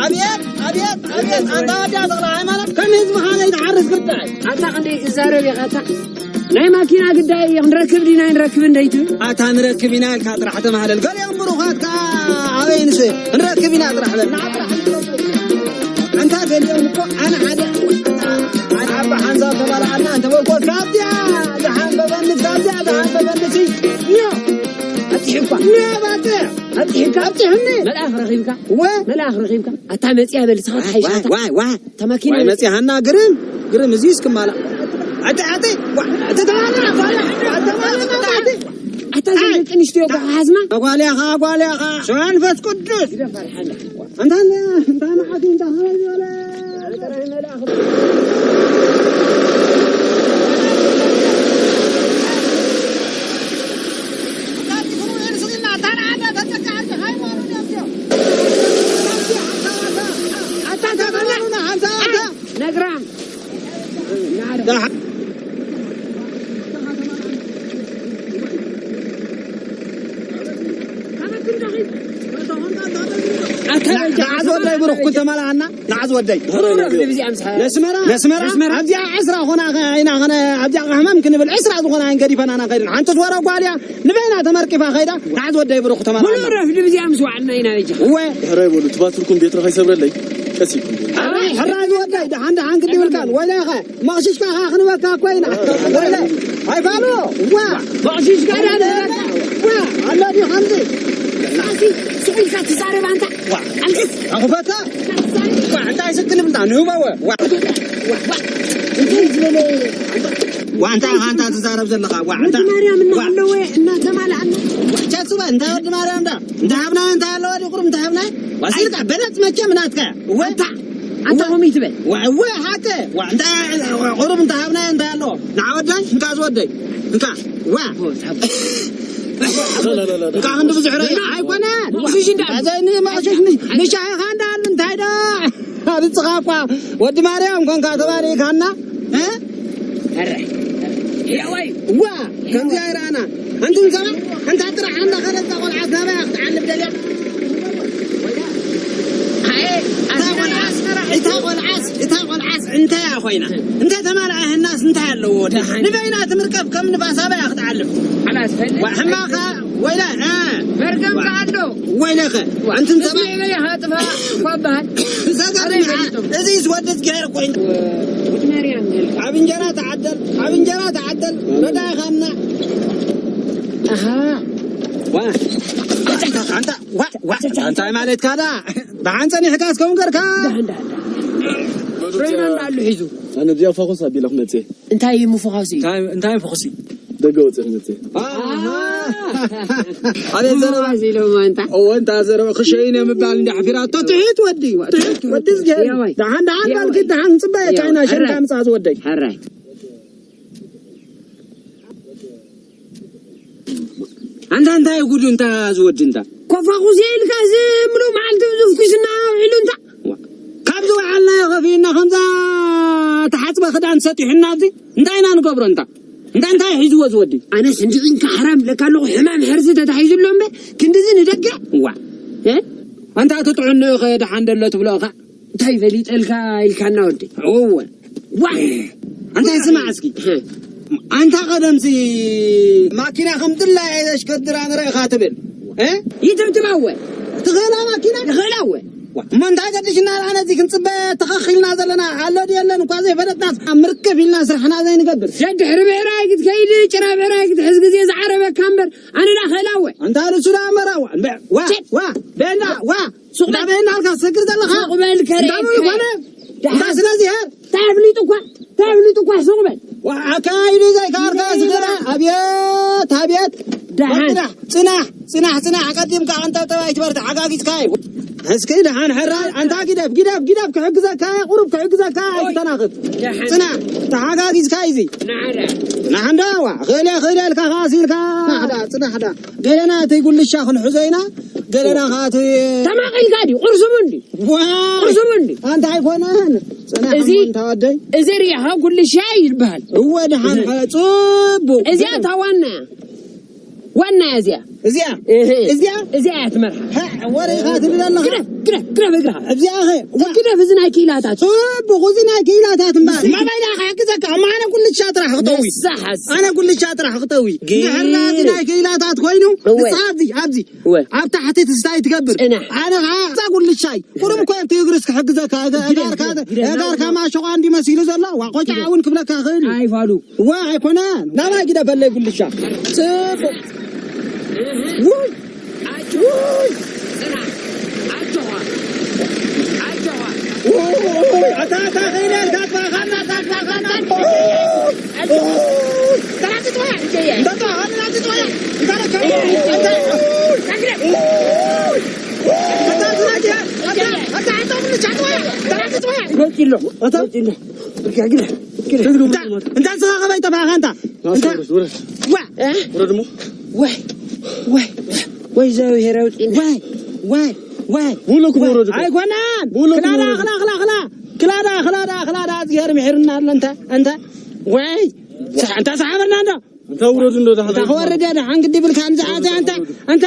ኣብየት ኣብየት ኣብየት ኣንታ ወዲያ ተኽለ ሃይማኖት ከም ህዝብኻ ዘይትሓርስ ግዳይ ኣታ ክንደይ ትዛረብ ኢኻ ኣታ ናይ ማኪና ግዳይ ክንረክብ ዲና ይንረክብ እንደይትብል ኣታ ንረክብ ኢና ኢልካ ጥራሕ ተማህለል ገሊኦም ብሩኻት ከኣ ኣበይ ንስ ንረክብ ኢና ጥራሕ በል ንዓ ጥራሕ ንረክብ። ኣንታ ገሊኦም እኮ ኣነ ሓደ ኣባ ሓንሳብ ተባልዓና እንተበልኮ ካብዚኣ ዝሓንበበኒ ካብዚኣ ዝሓንበበኒ ሲ ዮ ኣብፂሑኳ ዮ ባፅዕ ኣብፂሑካ ኣብፂሑኒ መልኣኽ ረኺብካ እወ መልኣኽ ረኺብካ ኣታ መፅያ በል ስኻ ትሓይሽ ኣታ ዋይ ዋይ ተማኪና ዋይ መፅያ ሃና ግርም ግርም እዚ እስክማላ ኣቲ ኣቲ ዋ እቲ ተባለ ኣባለ ኣተባለ ኣቲ ኣታ ዘይ ደቂ ኣንስትዮ እኮ ሓዝማ ኣጓልያኻ ኣጓልያኻ ሸንፈት ቅዱስ ይደፋር ሓላ እንታ እንታ መዓት እንታ ኸመይ ዝበለ ነግራም ንዓዝ ወደይ ብሩኽ ኩን ተመላኣና ንዓዝ ወደይ ነስመራ ነስመራ ኣብዚኣ ዕስራ ኾና ኢና ኸነ ኣብዚኣ ሕማም ክንብል ዕስራ ዝኾና ገዲፈና ኢና ኸይድና ሓንቲ ዝወረ ጓልያ ንበይና ተመርቂፋ ኸይዳ ንዓዝ ወደይ ብሩኽ ተመላኣና ረፍዲ ብዚኣ ምስ ዋዕልና ኢና በጃ እወ ድሕረይ በሉ ትባትርኩም ቤትሮ ከይሰብረለይ ቀስ ኢልኩም ሕራይ ዝወደይ ደሓን ደሓን ግዲ ይብልካን ወይለኸ መቕሽሽካ ኸዓ ክንበካ እኮ ኢና ወይለ ኣይፋሉ ዋ መቕሽሽካ ዳ ንበካ ዋ ኣሎ ድዩ ከምዚ ናሲ ስቕ ኢልካ ትዛረብ ኣንታ ዋ ኣልቅስ ኣኹፈታ ዋ እንታይ ስክልብና ንህበወ ዋ እንታይ ዝበለ ዋ እንታይ ኢኻ ኣንታ ትዛረብ ዘለኻ ዋ እንታይ ማርያም እናሃለወ እናተማልኣና ዋ ቻ ጽባ እንታይ ወዲ ማርያም ዳ እንተ ሃብና እንተ ኣለዋ ዲኹም እንተ ሃብና ዋሲልካ በለጽ መቸም ናትካ እወ ኣታ ኣታ ሆም ይትበል እወ ሓቀ ዋ እንተ ቁሩብ እንተ ሃብና እንተ ኣሎ ንዓወዳይ እንካ ዝወደይ እንካ ዋ እንካ ክንዲ ብዙሕ ረ ኣይኮነ ማሽሽ እንዳ ዘይኒ ማሽሽ ንሻይኻ እንዳሉ እንታይ ዶ ኣብጽኻ እኳ ወዲ ማርያም ኮንካ ተባሪካና እ ዋ ከምዚ ኣይረኣና ኣንቱም ሰባት ሓንታ ጥራሕ ኣንዳ ኸደታ ቆልዓት ናባያ ክትዓልብ ደልያ እታ ቆልዓስ እታ ቆልዓስ እታ ቆልዓስ እንታያ ኮይና እንተ ተማልኣ ህናስ እንታይ ኣለዎ ንበይና ትምርቀብ ከም ንፋስ ኣበያ ክትዓልብ ሕማኻ ወይላ መርገም ከኣሎ ወይለኸ ኣንቱም ሰባት ጥፋ እኳ በሃል እዛ ጋር እዚ ዝወደድ ገይር ኮይኑ ወዲ ማርያም ነልካ ኣብ እንጀራ ተዓደል ኣብ እንጀራ ተዓደል ረዳኻ እና ኣኻ ዋ ኣንታ ዋ ዋ እንታይ ማለት ካዳ ብሓን ጸኒሕካ እስከውን ገርካ ሬና እንዳሉ ሒዙ ኣነ እዚኣ ፋኹስ ኣቢለ ክመጽእ እንታይ እዩ ምፍዃስ እዩ እንታይ እንታይ ፍኹሲ ደገ ወጽእ ክመጽእ ኣቤት ዘረባ ኢሎም ኣንታ እወ እንታ ዘረባ ክሸይን ምባል እንዲ ሓፊራቶ ትሕት ወዲ ትሕት ወዲ ዝገር ደሓን ደሓን ባልኪ ደሓን ጽበየ ቻይና ሸንካ ምጻ ዝወደይ ሕራይ ኣንታ እንታይ ጉዱ እንታ ዝወዲ እንታ ኮፋኹስ ኢልካ ዝምሉ መዓልቲ ብዙፍ ኩስና ውዒሉ እንታ ካብዚ ወዓልናዮ ከፊእና ከምዛ ተሓፅበ ክዳን ሰጢሑና ኣብዚ እንታይ ኢና ንገብሮ እንታ እንታ እንታይ ሒዝዎ ዝወዲ ኣነስ እንዲዒንካ ሓራም ለካ ኣለኹ ሕማም ሕርዚ ተታሒዙ ኣሎ እምበ ክንድዚ ንደገ ዋ ኣንታ እቲ ጥዕንኡ ከ ደሓን ደሎ ትብሎ እኻ እንታይ ፈሊጠልካ ኢልካና ወዲ እወ ዋ ኣንታ ስማዕ እስኪ ኣንታ ቀደምሲ ማኪና ከም ድላይ ኣየሽከድራ ንረእኻ ትብል ይትብትባ እወ ትኽእላ ማኪና ይኽእላ እወ እሞ እንታይ ገዲሽና ኣነ እዚ ክንፅበ ተኸኺልና ዘለና ኣሎ ድየለን እኳ ዘይፈለጥና ምርክብ ኢልና ስራሕና ዘይንገብር ዘድሕሪ ብዕራይ ክትከይድ ጭራ ብዕራይ ክትሕዝ ግዜ ዝዓረበካ እምበር ኣነ ዳ ክእላ እወ ኣንታ ንሱ ዳ መራዋ ዋ ዋ ቤና ዋ ሱቕ በል እንዳበየና ኣልካ ትሰግር ዘለኻ ሱቕ በል ከረ እንዳበሉ ኮነ እንዳ ስለዚ ሄር እንታይ ኣፍሊጡ እኳ እንታይ ኣፍሊጡ እኳ ሱቕ በል ኣካይዱ ዘይካርካ ስገራ ኣብየት ኣብየት ደሓን ጽናሕ ጽናሕ ጽናሕ ኣቀዲምካ ኣንጠብጠብ ኣይትበር ተሓጋጊዝካ እዩ እስኪ ደሓን ሕራይ ኣንታ ግደፍ ግደፍ ግደፍ ክሕግዘካ እየ ቁሩብ ክሕግዘካ ኣይትተናኽፍ ጽናሕ ተሓጋጊዝካ እዩ እዚ ንሓንዳዋ ክእለ ክእለ ኢልካ ከኣ ሲልካ ጽናሕ ዳ ገለና እቲ ጉልሻ ክንሕዞ ኢና ገለና ከኣ እቲ ተማቒልካ ድዩ ቁርሱሙ እንዲ ዋ ቁርሱሙ እንዲ ኣንታ ኣይኮነን ጽናሕ እዚ እሞ እንታ ወደይ እዚ ሪኢኻ ጉልሻ ይበሃል እወ ደሓን ጽቡቕ እዚኣ እታ ዋና እያ ዋና እያ እዚኣ እዚኣ እህ። እዚኣ እዚኣ እያ ትመርሓ ሃ፣ ወረ ኢኻ ትብል ኣለኻ ግደፍ። ግደፍ፣ ግደፍ እግርኻ። እዚኣ ኸ፣ ዋ። ግደፍ፣ እዚ ናይ ክኢላታት። ጽቡቕ፣ እዚ ናይ ክኢላታት እምበኣር። ሞባይላ ክሕግዘካ፣ እሞ ኣነ ጉልቻ ጥራሕ ክጠዊ። ንስሓስ። ኣነ ጉልቻ ጥራሕ ክጠዊ። ግን እንድሕርና እዚ ናይ ክኢላታት ኮይኑ፣ እወ። ንስኻ ኣብዚ፣ ኣብዚ። እወ። ኣብ ታሕቲ ትስታይ ትገብር። ጽናሕ። ኣነ ኸዓ እዛ ጉልቻይ። ቁሩብ እኮ ኣብቲ እግርስ ክሕግዘካ፣ እጋ-፣ ግደፍ፣ እጋርካ፣ ግደፍ፣ ግደፍ፣ እጋርካ ግደፍ። ማሸቋ እንዲ መሲሉ ዘሎ። ዋ፣ ቆጫ እውን ክብለካ ይኽእል እዩ። ኣይፋሉ። ዋ፣ ኣይኮነን። ናባይ ግደፈለይ ጉልቻ። ጽቡቕ። ውይ። ኣጆኻ። ውይ። ጽናሕ። ኣጆኻ። ኣጆኻ። ውይ። ኣታ፣ ኣታ፣ ኸይነ፣ ኣታ፣ ኣታ፣ ኸይነ፣ ኣታ፣ ኣታ፣ ኸይነ። ኣጆኻ። ተራፊት ወያ። እንጀየ። እንዳ፣ ኣታ፣ ኸይነ፣ ኣታ፣ ወያ። እንዳ፣ ኣታ፣ ኸይነ። ኣታ፣ ኣታ፣ ኸይነ። ኣታ፣ ኣታ፣ ምን ቻት ወያ። ተራፊት ወያ። ወጪ ኣሎ። ኣታ፣ ወጪ ኣሎ። ግዳ፣ ግዳ፣ ግዳ። እንዳ፣ እንዳ፣ ስኻ ኸበይ ጠፋእኻ እንታ? እንታ? ውረድ፣ ውረድ። ዋ! እ? ውረድ እሞ። ዋይ፣ ዋይ፣ ዋይ፣ እግዚኣብሔር ኣውፅእና። ዋይ፣ ዋይ፣ ዋይ። ብእለኩም ውረድ እኮ። ኣይኮነን። ብእለኩም ክላዳ፣ ውረድ። ክላ፣ ክላ፣ ክላ። ክላዳ፣ ክላዳ፣ ክላዳ፣ እግዚኣብሔር ምሒርና ኣሎ። እንታ፣ እንታ? ዋይ። ሰ-፣ እንታ ሰሓበርና እንዶ። እንታ ውረድ እንዶ፣ ዳሕና እንታ ክወርድ እያ፣ ደሓን ግዲ ብልካ፣ እንዛ፣ እንታ፣ እንታ፣ እንታ?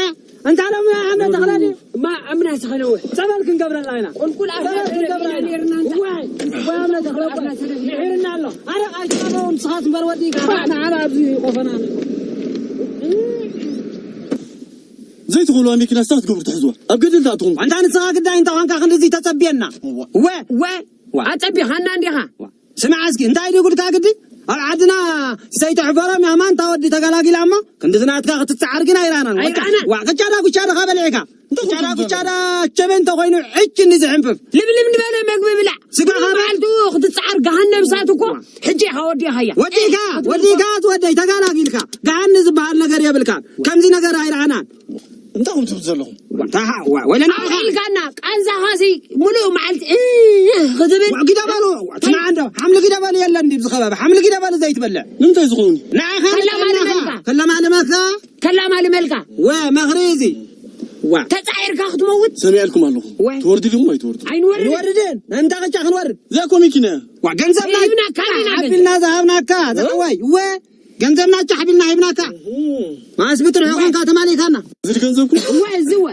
እንታ ሎም ኣምነ ተኽለ ድዩ? እማ ኣምነ ተኽለ ወይ? ጸበል ክንገብረላ ኢና። ቁልቁል ኣፍና ጸበል ክንገብረላ ኢና። ሰደድና ነርና እንታ። ዋይ፣ ዋይ ኣምነ ተኽለ እኮ። ኣፍና ሰደድና። ምሒርና ኣሎ። ኣረ ኣይትቐረቡ ንስኻት እምበር ወዲእካ። ንዓና ኣብዚ ቆፈና። ዘይትኽእልዋ መኪና ስታ ክትገብሩ ትሕዝዋ። ኣብ ገደል ትኣትኹም። ኣንታ ንስኻ ግዳይ እንተ ኾንካ ክንድዚ ተጸብየና። እዋ። ወ፣ ወ፣ ዋ። ኣጸቢኻና እንዲኻ። ዋ። ስማዕ እስኪ፣ እንታይ ድዩ ጉድካ ግዲ? ኣብ ዓድና ሰይተሕፈሮም ያማን እታ ወዲ ተገላጊላ እሞ፣ ክንዲ ዝናትካ ክትጸዓር ግን ኣይረኣናን። ኣይረኣናን። ዋ፣ ቅጫዳ ጉቻዳ ኸበልዕካ። እንታይ ቅጫዳ ጉቻዳ ቸበ እንተኾይኑ ዕጭ እንዲ ዝሕንፍፍ። ልምልም ዝበለ መግቢ ብላዕ። ስጋ ኩሉ ኸበ- መዓልቱ ክትጸዓር ገሃነም እሳት እኮ። ሕጂ ኢኻ ወዲእኻያ። ወዲእካ፣ ወዲእካ ኣትወደይ፣ ተገላጊልካ። ገሃኒ ዝበሃል ነገር የብልካ። ከምዚ ነገር ኣይረኣናን። እንታይ ኹም ትብሉ ዘለኹም? ታሃ፣ ዋ፣ ወለና ኢኻ። ኣውዒልካና፣ ቃንዛኻሲ ሙሉእ መዓልቲ፣ እ፣ እ፣ ክትብል። ዋ፣ ግዳ በሉ፣ ስማዕ እንዶ፣ ሓምሊ ግዳ በሉ የለን ድዩ ኣብዚ ኸባቢ? ሓምሊ ግዳ በሉ ዘይትበልዕ። ንምንታይ ዝኸውን? ንዓኻ ከላማ ንጥዕናኻ፣ ልመልካ። ከላማ ልመልካ። ከላማ ልመልካ። ወ፣ መኽሪ እዚ። ዋ። ተጻዒርካ ክትመውት። ሰሚዐልኩም ኣለኹ። ወ። ትወርዱ ዲኹም ኣይትወርዱ? ኣይንወርድን። ኣይንወርድን። እንታይ ቅጫ ክንወርድ? እዚኣ እኮ መኪና እያ። ዋ፣ ገንዘብና ሂብናካ ኢና ሓቢልና ዝሃብናካ፣ ዝሓወይ። ወ። ገንዘብና ጫሕ ቢልና ሂብናካ። እህ። ማስ ብጥርሑ ኮንካ ተማሊእካና። እዚ ገንዘብኩም? እወ፣ እዚ እወ።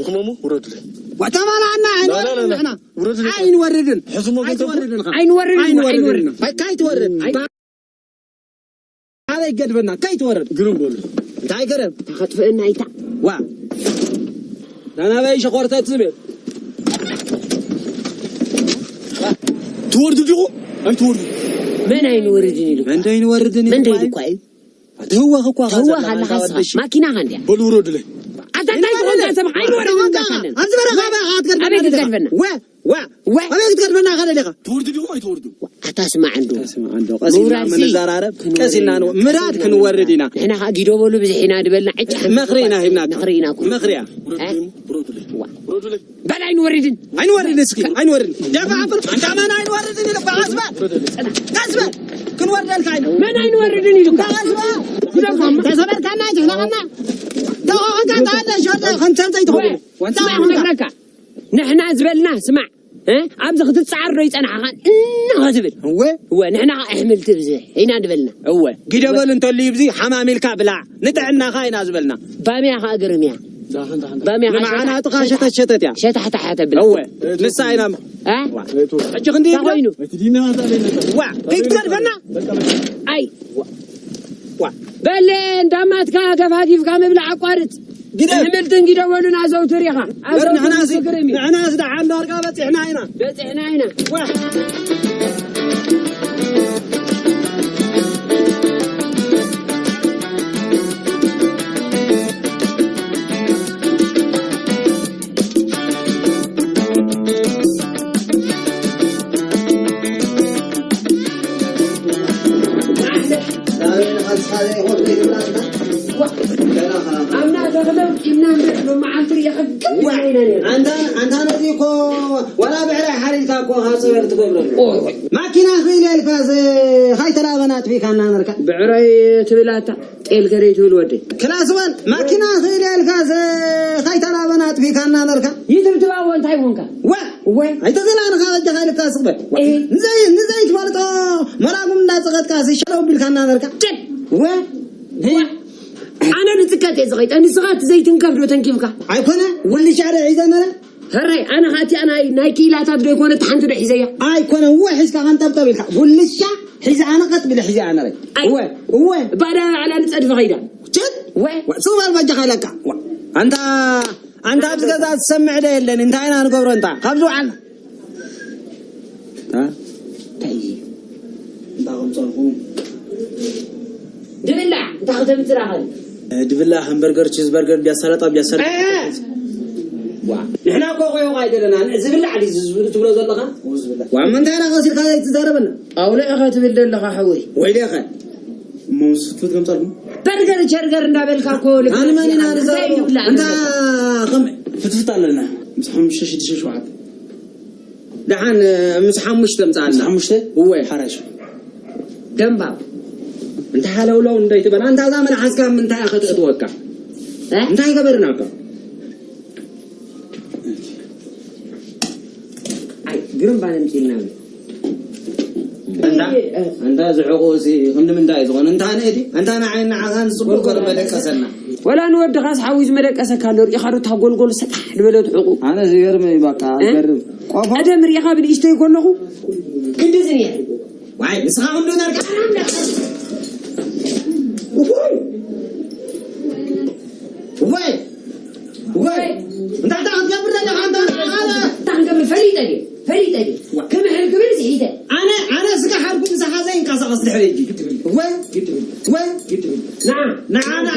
ኢኹም እሞ ውረዱለይ። ወተባላዕና ላ፣ ላ፣ ላ፣ ላ። ኣይንወርድን ንሕና። ውረዱለይ። ኣይንወርድን። ሕዝሞ ገንዘብኩም? ኣይትወርድን ኢኻ። ኣይንወርድን፣ ኣይንወርድን። ኣይንወርድን። ካይትወርድ። ኣይ-፣ ኣበይ ገድፈና? ካይትወርድ። ግርም በሉ። እንታይ ገረም? ተኸጥፍእና ኢታ። ዋ። ናናበይ ሸኾርተት ዝብል። ትወርዱ ዲኹም? ኣይትወርዱ። መን ኣይንወርድን ኢሉ? መን ኣይንወርድን ኢሉ? መን ደይዱ እኳ እዩ? ትህወኽ እኳ ትህወኽ ከዘላ ኣለኻ ኣንታ ንስኻ። ወደሽ። ማኪናኻ እንድያ። በሉ ውረዱለይ። ኣታ እንታይ ኣይንወርድን። ዝኾንካ ሰብ ኣይንወርድን እንዳካለን። ኣብዚ በረኻ ኣበይ ኣትገድፈና ኣበይ ኣለኻ? ክትገድፈና? ወ፣ ወ፣ ወ። ኣበይ ክትገድፈና ኢኻ ደሊኻ? ትወርዱ ዲኹም ኣይትወርዱ? ኣታ ስማዕ እንዶ። ኣታ ስማዕ እንዶ። ቀስ ኢልና ምውራድ ሲ ምንዘራረብ፣ ክንወርድ ቀስ ኢልና ኢና። ንወ-፣ ምራድ ክንወርድ ኢና። ንሕና ኸኣ ጊዶ በሉ ብዝሕ ኢና ድበልና፣ ዕጭ መኽሪ ኢና ሂብናካ። መኽሪ ኢና ኩሉ። መኽሪ እያ። ውረዱለይ፣ እ? ውረዱለይ። ዋ። ውረዱለይ። በል ኣይንወርድን። ኣይንወርድን እስኪ፣ ኣይንወርድን። ደፋ ኣፍር፣ ኣንታ መን ኣይንወርድን ኢሉ በዓል ዝበል። ቀስ በል። ክንወርደልካ ኢና። መን ኣይንወርድን ኢሉካ? በዓል ዝበል። ግደፎም። ተሰበርካና፣ ጅህናኻና። ደኸኸካ፣ ተሃለ፣ ሸርደ፣ ኸንተን ዘይትኸውን። ወ-፣ ወንታ ስማዕ ኸንታ። ክነግረካ። ንሕና ዝበልና፣ ስማዕ፣ እ? ኣብዚ ክትጸዓር ዶ ይጸናሕኻን? እንሆ ዝብል። እወ። እወ፣ ንሕና ኸዓ ኣሕምልቲ ብዝሕ ኢና ዝበልና። እወ። ግደ በል እንተልዩ ብዚ ሓማም ኢልካ ብላዕ። ንጥዕናኻ ኢና ዝበልና። ባምያ ኸዓ ግርም እያ። ዳኽን፣ ዳኽን። ባምያ ኸዓ ንመዓናጥኻ ሸታሕ፣ ሸተት፣ ሸተት እያ። ሸታሕታሕ እያ ተብላ። እወ። ንሳ ኢና። እ? ዋ። ሕጂ ክንዲ እንታይ ይብላ? ኮይኑ? እቲ ዲና እንታይ ይብላ? ዋ። ከይትገድፈና? ኣይ። ዋ። በል እንዳማትካ ገፋጊፍካ ምብላዕ ኣቋርጽ። ግደ። ኣሕምልትን ጊደበሉን ኣዘውትር ኢኻ። በል ኣዘውትር ንሕና ሲ-፣ ዝግርም እዩ። ንሕና ሲ ደሓን ዳርጋ በጺሕና ኢና። በጺሕና ኢና። ዋ። ኣምና ተኽለ ቂምና እምበር ሎመዓልቲ ርእኻ ግም ዋ፣ ኢልና ኢና ነርና። ኣንታ፣ ኣንታ ነዚ እኮ ዋላ ብዕራይ ሓሪድካ እኮ ኢኻ ጸበል ትገብረሉ። ኦይ፣ ኦይ። ማኪና ክኢለ ኢልካ እዚ ኻይተላበና ኣጥፊእካና ነርካ። ብዕራይ ትብል ኣታ፣ ጤል ገረይ ትብል ወደይ። ክላስ ወን፣ ማኪና ክኢለ ኢልካ እዚ ኻይተላበና ኣጥፊእካና ነርካ። ይትብትባ እዎ እንታይ ኾንካ? ወ፣ ወ። ኣይተዘላንኻ በጃኻ ኢልካ ስቕ በል። እ። ንዘይ-፣ ንዘይትፈልጦ መላጉም እንዳጸቐጥካ ይሻለው ቢልካና ነርካ። ጭድ። ወ። ወ። ኣነ ንጽቀጥ እየ ዝኸይጠ፣ ንስኻ እቲ ዘይትንከፍ ዶ ተንኪፍካ? ኣይኮነ፣ ወልሻ ዶ ሒዘ ነረ? ሕራይ፣ ኣነ ኸኣ እቲኣ ናይ፣ ናይ ክኢላታት ዶ ይኮነ፣ እታ ሓንቲ ዶ ሒዘያ? ኣይኮነ፣ እወ፣ ሒዝካ ከንጠብጠብ ኢልካ። ጉልሻ ሒዘ ኣነ ቀጥ ብለ ሒዘ ኣነ ረይ። ኣይ። እወ፣ እወ። ባዳ ባዕላ ንጸድፊ ኸይዳ። ችት! እወ። ዋ፣ ጽባል በጃኻ ኢለካ። ዋ፣ ኣንታ፣ ኣንታ ኣብዚ ገዛ ዝሰምዕ ዶ የለን? እንታይ ኢና ንገብሮ እንታ? ካብዚ ውዓልና። እ? እንታይ እዩ? እንዳ ከምጸልኩም። ድብላዕ፣ እንታይ ከተምጽእ ደኣ ኸል? ድብላዕ፣ ሃምበርገር፣ ቺዝ በርገር፣ ቢያ ሰላጣ፣ ቢያ ሰላጣ። እ! ዋ። ንሕና እኮ ቆይቆ ኣይደለና። ን-፣ ዝብላዕ ድዩ ዝብል ትብሎ ዘለኻ? ኡ ዝብላዕ። ዋ፣ ምንታይ ኢና ቀሲልካ ዘይትዛረበና? ጣውላ ኢኻ ትብል ዘለኻ ሓወይ። ወይለኸ? እሞ ምስ ፍትፍት ከምጻልኩም? በርገር ቸርገር እንዳበልካ እኮ ልክ ኣነ መን ኢና ንዛረቦ? እንታይ ይብላዕ እንታ ነበር? ከም ፍትፍት ኣለና። ምስ ሓሙሽተ ሽዱሽተ ሸውዓተ። ደሓን፣ ምስ ሓሙሽተ ምጻኣልና። ምስ ሓሙሽተ? እወ። ሓራሽ። ደምባብ። እንተ ሃለውለው እንዶ ይትበል። ኣንታ እዛ መልሓስካ ምንታይ እያ ከተእትወካ? እ? እንታይ ገበርናካ? ኣይ፣ ግርም ባል ኣምጺእልና ኣሎ። ኣንታ፣ ኣንታ ዝሕቑ እዚ ክንዲ ምንታይ እዩ ዝኾነ? እንታ ነዲ፣ ኣንታ ንዓይ ንዓኻን ጽቡቕ ገይሩ መደቀሰና። ወላ ንወድኻስ ሓዊ ዝመደቀሰካ ኣሎ፣ ርኢኻ ዶ እታ ጎልጎል ሰጣሕ ዝበለት ሕቑ? ኣነ ዝገርም እዩ፣ በቃ፣ እ? ዝገርም። ቆፎ? ቀደም ርኢኻ ብንእሽተይ ከለኹ ክንድዚ ነይሩ። ዋይ፣ ንስኻ ክንዱ ነርካ። ወይ! ወይ! እንታይ ደኣ ክትገብር ዘለኻ ኣንታ? ኣነ እንታይ ክንገብር ፈሊጠ ድየ? ፈሊጠ ድየ? ዋ። ክምሕል ክብል ስሒተ። ኣነ፣ ኣነ ስጋ ሓርኩ ምስ ሓዘ ይንቀሳቐስ ድሕሪ ሕጂ። ወይ! ወይ! ንዓ! ንዓ፣ ንዓ!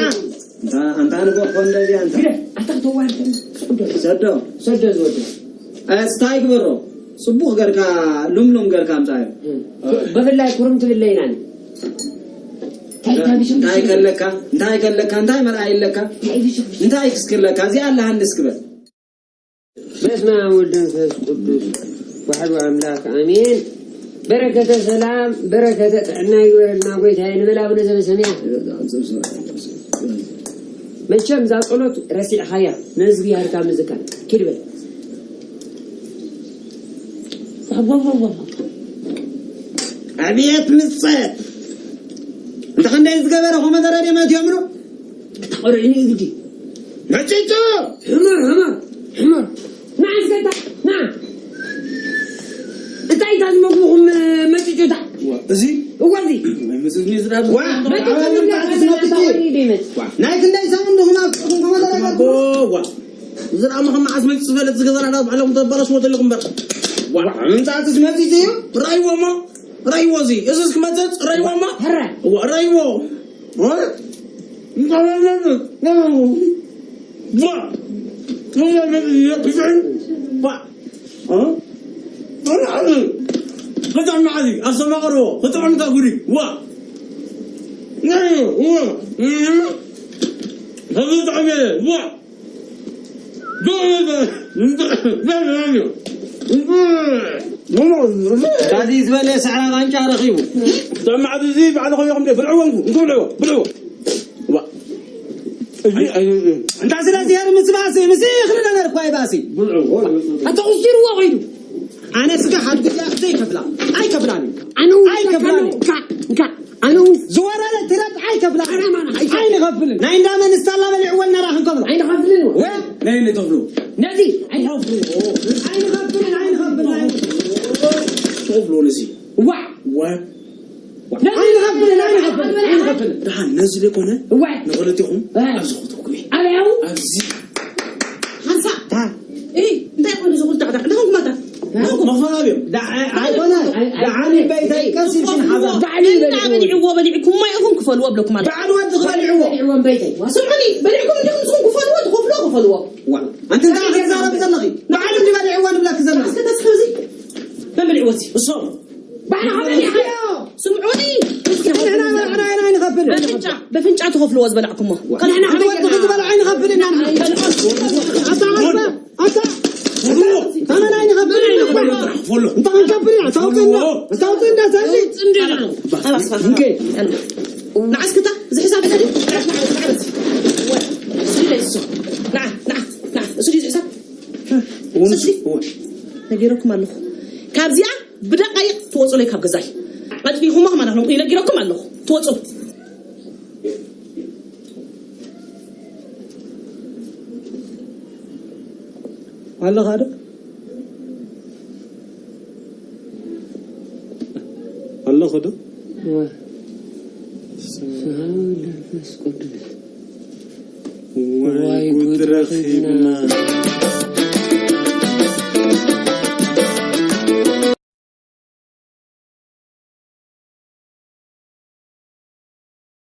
ኣንታ፣ ኣንታ ንጎ ኮንደ ድያ ኣንታ? ግደፍ! ኣታ ክተዋርድ ሰዶ። ሰዶ። ሰዶ ዝወደ። ኣስታይ ግበሮ። ጽቡቕ ገርካ፣ ሉምሉም ገርካ ኣምጻዮ። ብፍላይ ኩርም ትብለይናን። እንታይ እንታይ ብሽም እንታይ ከለካ? እንታይ ከለካ? እንታይ መርኣይ ኣለካ? እንታይ ብሽም እንታይ ክስክር ለካ? እዚኣ ኣላ ሃንስ ክበል። በስመ አብ ወወልድ ወመንፈስ ቅዱስ ወሐዱ አምላክ አሜን። በረከተ ሰላም፣ በረከተ ጥዕና ይግበረልና ጎይታዬ፣ ንበል ኣቡነ ዘበሰማያት። መቸም እዛ ጸሎት ረሲዕኻያ፣ ነዚ ያርካ ምዝካር። ኪድ በል። ኣቤት ምጸት! እንተ ኸንደይ ዝገበረ ኾመ ደረደ መት የምሩ? ተቆርዕኒ ግዲ። መጭጭ! ሕመር፣ ሕመር፣ ሕመር። ንዓ እስከ እታ፣ ንዓ። እንታይ እታ ዝመግብኹም መጭጭታ? ዋ፣ እዚ? እዋ፣ እዚ። መጽኒ ዝዳብ። ዋ፣ መጭጭ መጣ፣ ዝብላ መጣ፣ መጣ፣ መጣ፣ መጣ፣ ወይኔ ደመት። ዋ፣ ናይ ክንደይ ሰሙን ድኹም ኣብ ጥቕም ከመ ደረገ? ዋ። ዝረኣሞ ከም መዓስ መፂ ዝፈለጥ ዝገዛና ዳ ባዕሎም ተበላሽዎ ዘለኹም በር። ዋ፣ ምምፃእትስ መፂ እዩ። ራይዎ እሞ፣ ራይዎ እዚ። እዚስ ክመፅእ ራይዎ እሞ። ሕረ። ዋ፣ ራይዎ። ዋ። እንታይ ማለት ነው? ዋ። ዋ። ዋ። ዋ። ክጥዕም መዓዚ፣ ኣስተማቕርዎ። ክጥዕም እታ ጉዲ። ዋ። ዋ። ዋ። ዋ። ካዚ ዝበለ ሰዕራ ቃንጫ ረኺቡ። ጥዑም መዓት እዚ ባዕልኹም ኢኹም ዶ? ብልዕዎ እንኩ፣ እንኩ ብልዕዎ፣ ብልዕዎ። ዋ። እዚ፣ እዚ፣ እዚ። እንታ ስለዚ ሄር ምስ ባሲ፣ ምስ ይኽሪ ነገር እኳ ይባሲ። ብልዕዎ። ኣታ ቁስዲርዎ ኾይኑ። ኣነ ስጋ ሓድግያ ዘይከፍላ። ኣይከፍላን። ኣነ እውን ኣይከፍላን። እንካ፣ እንካ። ኣነ እውን ዝወረደ ትረፍ ኣይከፍላን። ኣረ ማን ኣይከፍልን። ኣይንኸፍልን። ናይ እንዳ መን ስታላ በሊዕዎ እናራ ክንከፍሎ። ኣይንኸፍልን። ወ? ናይ እንደ ተፍሎ። ነዚ ኣይኸፍልን። ኣይንኸፍልን፣ ኣይንኸፍልን። ተፍሎ ነዚ። ዋ! ወ? ነዚ ኣይንኸፍልን፣ ኣይንኸፍልን፣ ኣይንኸፍልን። ደሓን ነዚ ዘይኮነ እዋ። ንኽልቴኹም እ። ኣብዚ ኽተኩ። ኣበያው? ኣብዚ። ሓንሳ። ታ። እይ፣ እንታይ ኮን ዝኹል ዳዕዳዕ? ደኹም ማታ። መኽፈላብ እዮም። ዳ-፣ ኣይኮነ። ኣይ-፣ ዳዓሊ ኣይኮነ። በይተይ ቀሲልኩም ሓዛ። ዳዓሊ እንዳ በሊዕዎ። በሊዕኩሞ ኢኹም ክፈልዎ ብለኩም ኣለ። ዳዓሊ ወዲ ክበልዕዎ። በሊዕዎም በይተይ። ስምዑኒ፣ በሊዕኩም እንዲኹም ንስኹም ክፈልዎ፣ ትኸፍሎ፣ ክፈልዎ። ዋ፣ ኣንቲ እንታይ ክትዛረብ ዘለኺ? ዳዓሊ እንዲ በሊዕዎ ንብለኪ ዘለኺ። እስከ ተስኸዚ። መን በሊዕዎ እዚ? እሶም። ባዕልኻ በሊዕኻዮ። ስምዑኒ። ንሕና በላዕና ኢና ኣይንኸፍልን። በፍንጫ፣ በፍንጫ ትኸፍልዎ ዝበላዕኩሞ። ንሕና ኣንቲ ወዲ ክትበልዓ ኣይንኸፍልን ኢና ንሕና። ኣታ ዓርባ፣ ኣታ። ኣመና ኣይንኸፍልን ኢና። እንታ ክንከፍል ኢና፣ ታውቂ እንዳ፣ ታውቂ እንዳ፣ ሰዚ። እንዴ ነው? እንኬ። ንዓስክታ፣ እዚ ሕሳብ ዘዲ። ንዓ፣ ንዓ፣ ንዓ፣ እሱ ድዩ ሕሳብ? እውን እሱ ድዩ? እውን። ነጊረኩም ኣለኹ። ካብዚኣ ብደቃይቕ ትወፁለይ ካብ ገዛይ። ኣጥፊኹሞ ማለት ነው። ይነጊረኩም ኣለኹ። ትወፁ። ኣለኻ ዶ? ኣለኹ ዶ? ስብሐ ወወልድ ወመንፈስ ቅዱስ። ወይ ጉድ ረኺብና።